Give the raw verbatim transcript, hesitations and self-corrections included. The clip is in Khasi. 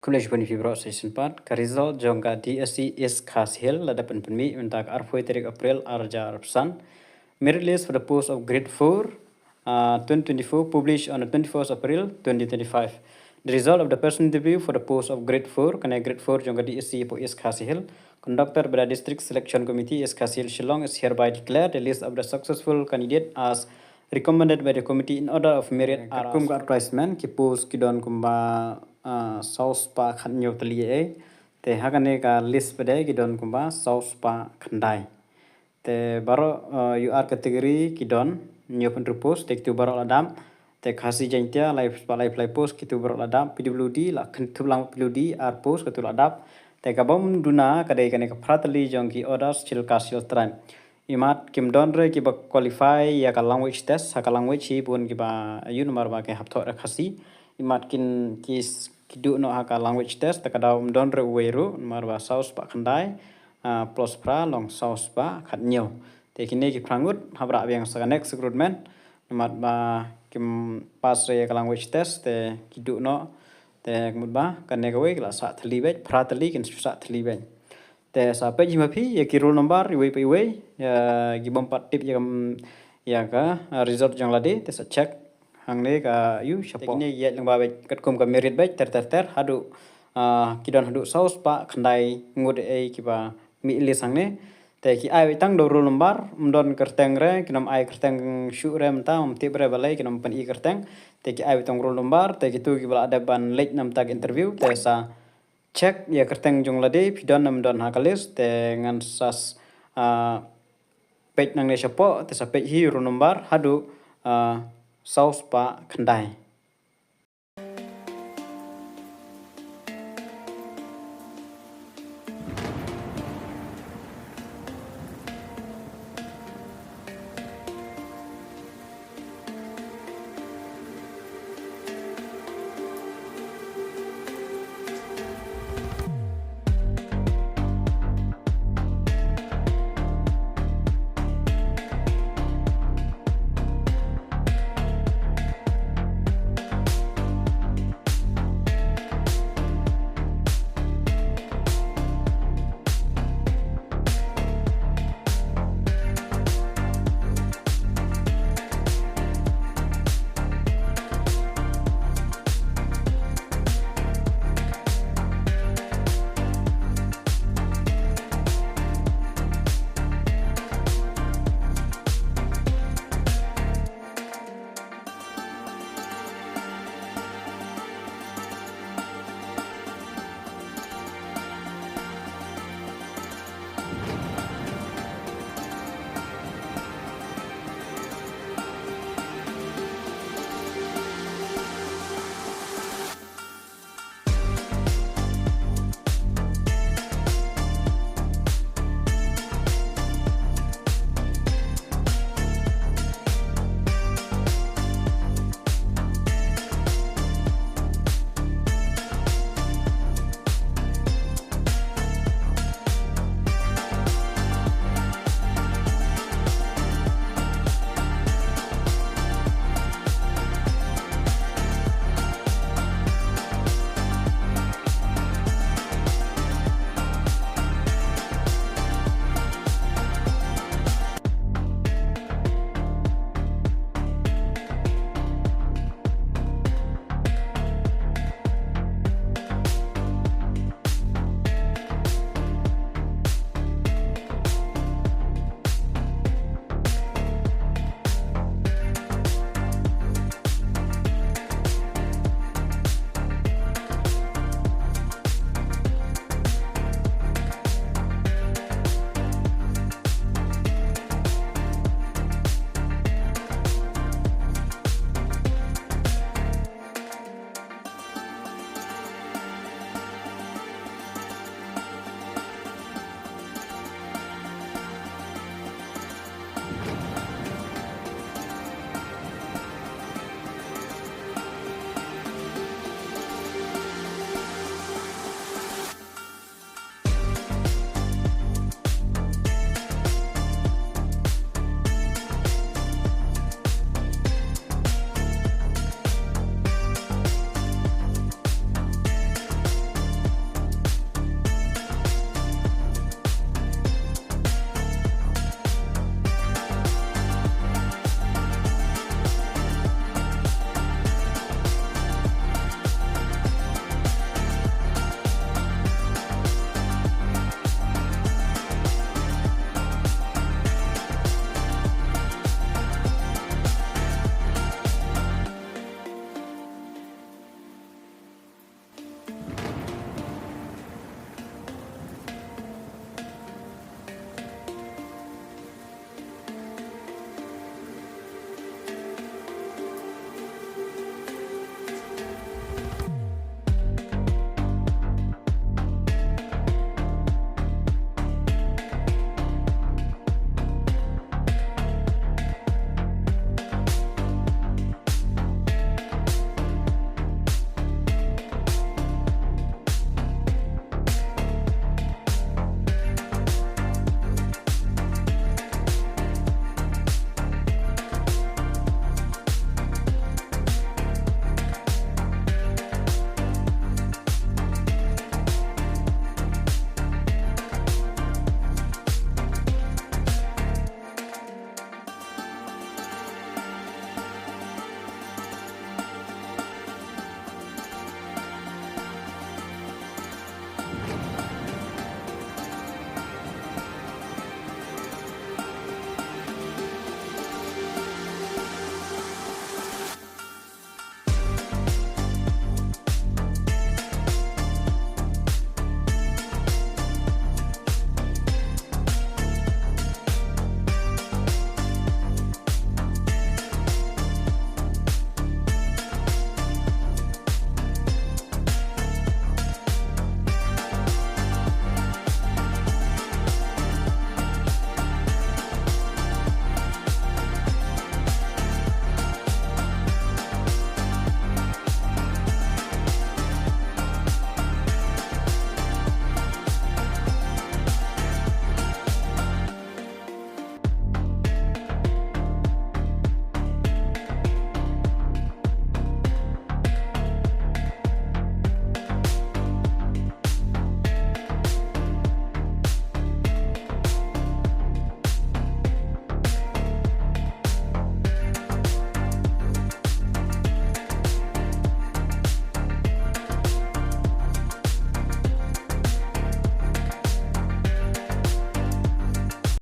Khublei shibun ïa phi baroh sa shisien pat. Ka result jong ka D S C East Khasi Hills la dep ban pynmih mynta ka arphew tarik April arhajar arphew san. Merit list for the post of grade four, uh, twenty twenty-four, published on the twenty-first April twenty twenty-five. The result of the person interview for the post of grade four, kane grade four jong ka D S C hapoh East Khasi Hills, conducted by the District Selection Committee, East Khasi Hills, Shillong, is hereby declared the list of the successful candidate as recommended by the committee in order of merit. Katkum ka advertisement, ki post ki don kumba, ah, saw spah khathynñiew tylli eh. Te ha kane ka list pat de ki don kumba saw spah khyndai. Te baroh, ah, U R category ki don hynñiewphew hynriew post, te kitu baroh la dap. Te Khasi Jaiñtia lai spah laiphew lai post, kitu baroh la dap. P W D la kynthup lang, P W D ar post, kitu la dap. Te ka bym duna ka dei kane ka phra tylli jong ki others Scheduled Caste Hills Tribe. Imat kim don re kiba qualify ïa ka language test, ha ka language hi bun kiba ïoh namar ba ki hap thoh re Khasi. Imat kin ki s-, ki duh noh ha ka language test, te ka daw ym don re uwei ruh, namar ba saw spah khyndai, ah, plus phra long saw spah khathynñiew. Te kine ki phra ngut hap rah biang sa ka next recruitment, namar ba kim pass re ïa ka language test, te ki duh noh, te ka mut ba kane kawei ki la sah tylli beit, phra tylli kin sah tylli beit. Te sa peit hi ma phi ïa ki roll number iwei pa iwei, ïa ki bym pat tip ïa ka, ïa ka, ah, result jong lade, te sa check hangne ka ïoh shapoh. Te kine ïaid lyngba beit katkum ka merit beit ter ter ter haduh, ah, ki don haduh saw spah khyndai ngut eh kiba mih list hangne. Te ki ai beit tang da u roll number, ym don kyrteng re, kin ym ai kyrteng shuh re mynta, ym tip re balei kin ym pyni kyrteng. Te ki ai beit tang roll number, te kitu kiba la dep ban leit na bynta ka interview, te sa check ïa kyrteng jong lade, phi don ne ym don ha ka list, te ngan sa s-, ah, peit nangne shapoh, te sa peit hi roll number haduh, ah, saw spah khyndai.